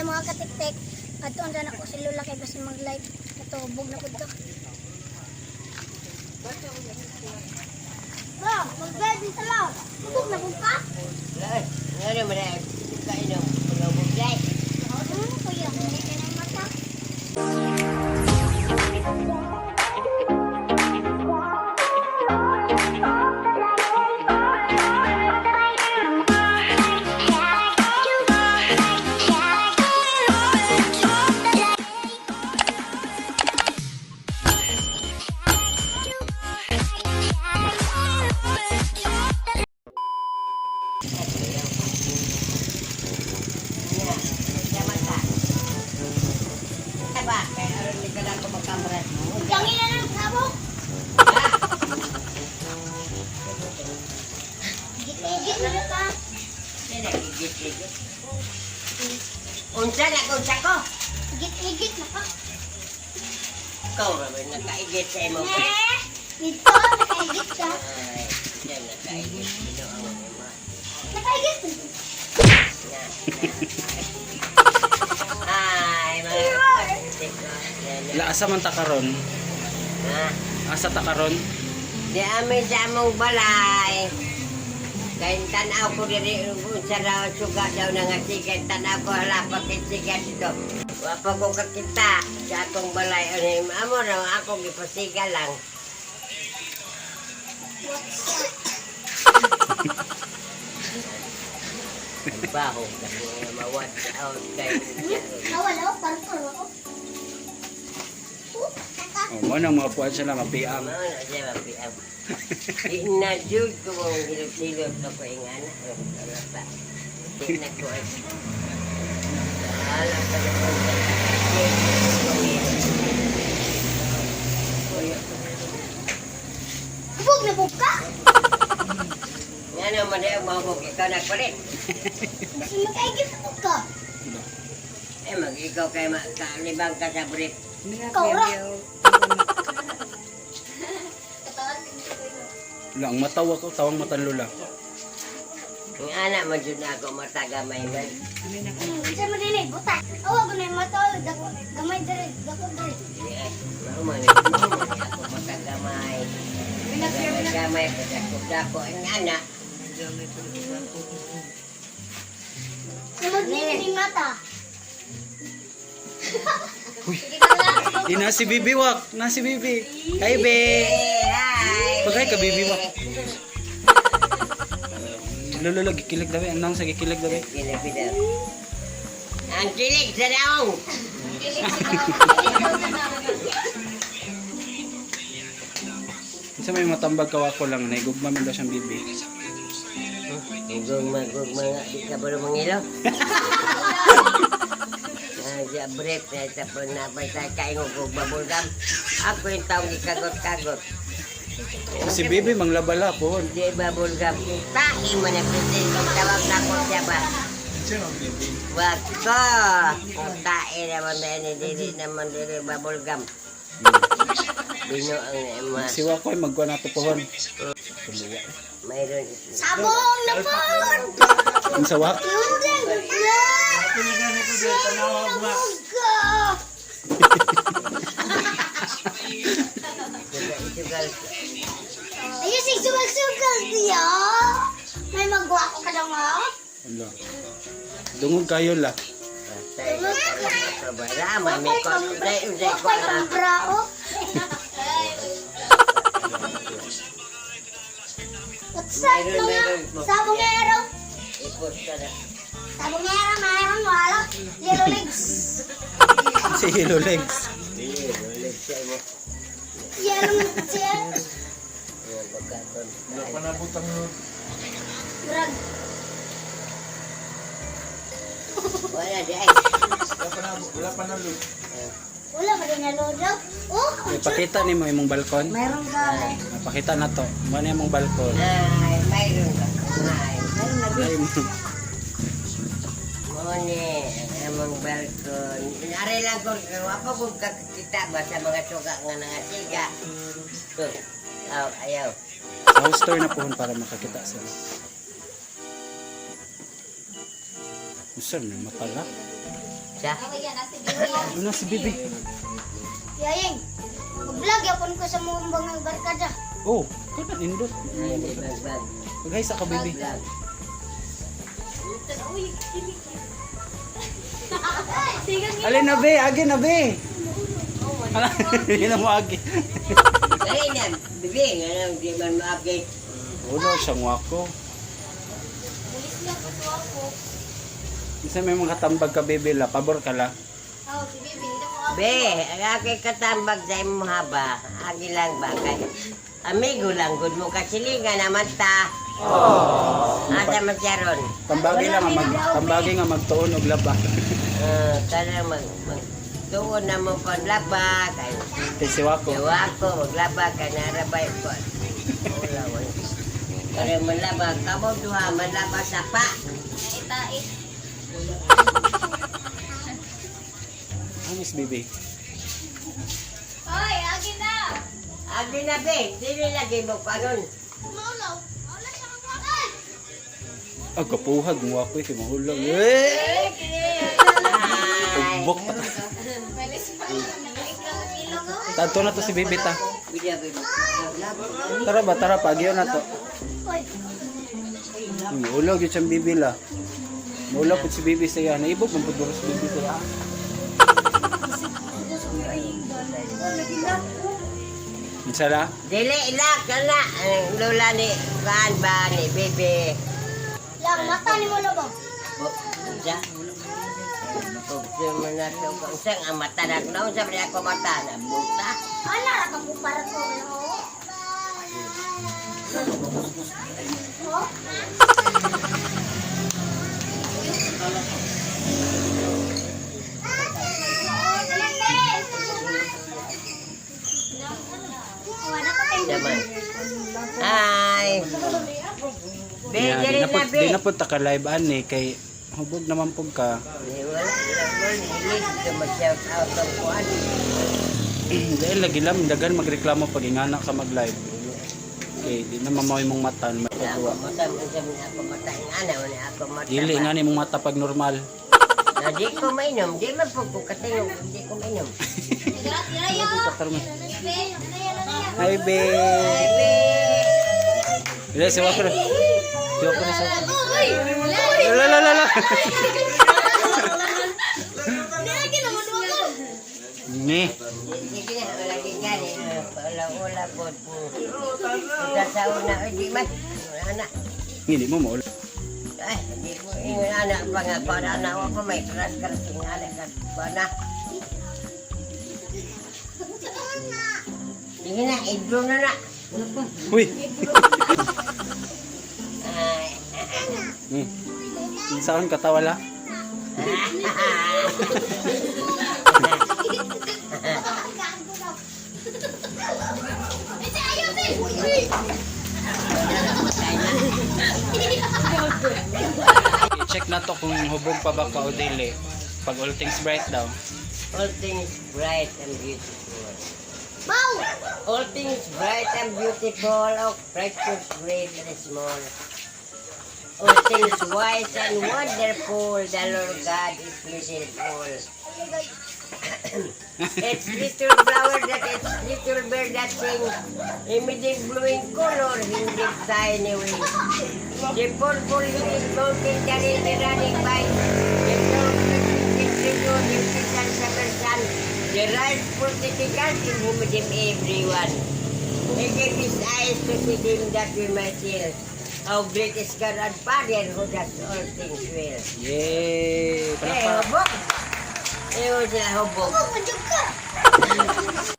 Mga katiktik. Ato ang na ko si Lola kay basta mag-live. Natubog na pud to. Ba, mag-live din sala. Tubog na pud ka? Nga naman ay kainom pulobog day. Ano kuya? Hindi ka na mata. Nga, sa mata. Ba, kaya aron ni ka lang ko magkamera. Gangin na ng sabog. Git-git na ka. Sige, gigit-gigit. Unsa na kung ko? Git-git na ka. Ikaw ra ba nakaigit sa imong pre? Eh, dito, nakaigit ka. Ay, siya nakaigit. Sino ang imo? Nakaigit. Na, na. Ay, mga kapatid ko. Yan, yan. La, asa man ta karon? Ha? Asa ta karon? Di amin sa among balay. Kay tanaw ko diri unsa raw suga daw na nga sigat tanaw ko hala pa kay sigat dito. Wa pa ko kakita sa atong balay ani amo raw ako gipasiga lang. Ang baho ka mga mawat out kay. Nawala ko, parang parang ako. Oh, kaka. Oh, mo nang mga puan sila mapiang. Mao na siya mapiam. Di na jud ko mong hilot-hilot pa ko ingana. Wala pa. Di na ko ay. Wala pa na ko. Bug na bug ka. Nga naman ay mahubog ikaw nagpalit. Basta makaigit na bug ka. Eh mag-ikaw kay makalibang ka sa brief. Ikaw ra. La, ang matawa ko, tawang matan lula. Ang anak mo jud na ako matagamay man. Isa mo din eh, buta. Awa ko na yung mata, dako, gamay dere, dako dere. Di ay, mao man mao man ako matagamay. Gamay pa dako dako ang anak. Sumod ni yung mata. Uy. Ina si Bibi wak, na si Bibi. Hi be. Hey, hi. Pagay ka Bibi wak. Lolo lagi kilig daw, ang nang sa gikilig daw. Ginabidaw. Ang kilig sa daong! Unsa may matambag ka wako lang naigugma man daw siyang bibi. Gugma, gugma nga, di ka ba mangilo? Siya brief na sa panabay sa kaingog og babulgam. Ako yung taong gikagot-kagot. Si Bibi manglabala po. Di babulgam. Tahi mo na presidente, tawag na ko siya ba? Wag ko! Kung tahi naman na ini, dili naman dili babulgam. Bino ang ima. Si Wakoy magkuha na to pohon. Mayroon. Sabong na pod! Unsa wak? Yun din! Sabong na ka! Sugal, Ayun, si sugal-sugal niya. May magwako ka na nga. Ala. Dungog kayo la. Rama, may Wakay pambrao. What's up mga sabongero? Sabongero, mayroon wala. Yellow legs. Si Yellow Legs. Yellow legs. Drag. Wala di ay. Wala ba rin nalodo? Oh, Ipakita nimo imong balkon. meron ka. Napakita na to. Mo na imong balkon. Ay, mayroon ka. Ay, Ay, Mone, among balkon. Ari lang ko, apa ko kakita ba sa mga suga nga nangasiga. Aw, ayaw. Sa house tour na pohon para makakita sila. Unsa man matala? Sa? Ano si Bibi? Yayeng, mag-vlog yapon ko sa mga mga barkada. Oh, kana nindot. Ay, di bag-bag. Mag-hi sa ka, Bibi. Vlog. Alin na be, agi na be. Ala, hindi na mo agi. Ay na, bibi, nga nang di man maagi. Ulo siyang wako. Isa may mga katambag ka, Bibi la, pabor ka la. Oh, si Bibi, hindi ko ako. Be, ang aking katambag sa imo haba, agi lang ba kay amigo lang gud mo kasilingan naman ta. Asa man siya ron? Tambagi nga magtuon og laba. Kanang mag, mag tuon na mo panlaba kay Kay si Wako. Yawa ko maglaba kay narabay ko. Wala wala. Kaya manlaba kamo duha manlaba sa pa. Itai. Amis, Bibi. Hoy, agi na. Agi na be, dili lagi mo kanon. Maulaw. Maulaw siya kang wakal. Ag kapuhag mo ako kay mahulog. Eh! Ay. Ugbok pa. Tadto na to si Bibi ta. Video video. Tara ba, tara pagyo na to. Hoy, Mahulog yun siyang Bibi la. Mahulog po si Bibi sa iya. Naibog man pud si Bibi sa iya. Unsa la? Dili ilak kana ang lola ni kuan ba ni bebe. lang mata ni mo na ba? Bo, unsa? Pag man na to ko unsa ang mata na ko unsa ba ako mata na buta. Ana ra ka po para to. No? Oh? Naman. Ay. Be, Yeah, dili di na na pud be. di na pud ta ka live ani kay hubog naman pud ka. Di, wala wala wala ka ma-shout out ang kuan. Dahil lagi lang dagan magreklamo pag ingana ka mag live. Okay, di na mamaw imong mata may Ako pagduwa. mata unsa man ako mata ingana man ako mata. Dili ingani imong mata pag normal. Na di ko mainom, di man pud ko katingog, di ko mainom. Hi, babe. Dili si Walker. Si Walker si Walker. La la la la. Ni. Sige na, wala gani, wala wala po. Sa sa una, ay, di man. Wala na. Hindi mo mo. Ay, di ko ingon anak pa nga para anak ko pa may keras-keras yung anak ka pa na. Sige na, idlo na na. Uy. Ay. Saan ka tawa la? Patay na. I-check na to kung hubog pa ba ka o dili. Pag all things bright daw. All things bright and beautiful. Bow! All things bright and beautiful, oh precious, great and small. All things wise and wonderful, the Lord God is merciful. It's little flower that it's little bird that sing, immediate blowing color in the tiny wing. The purple little mountain that is the running by, the the the the summer sun, the rice political in him them everyone. He gave his eyes to see them that we might see. How great is God and Father who does all things well. Yay! Eh, Palakpak. hubog! Eh, sila hubog. Hubog, manjug ka!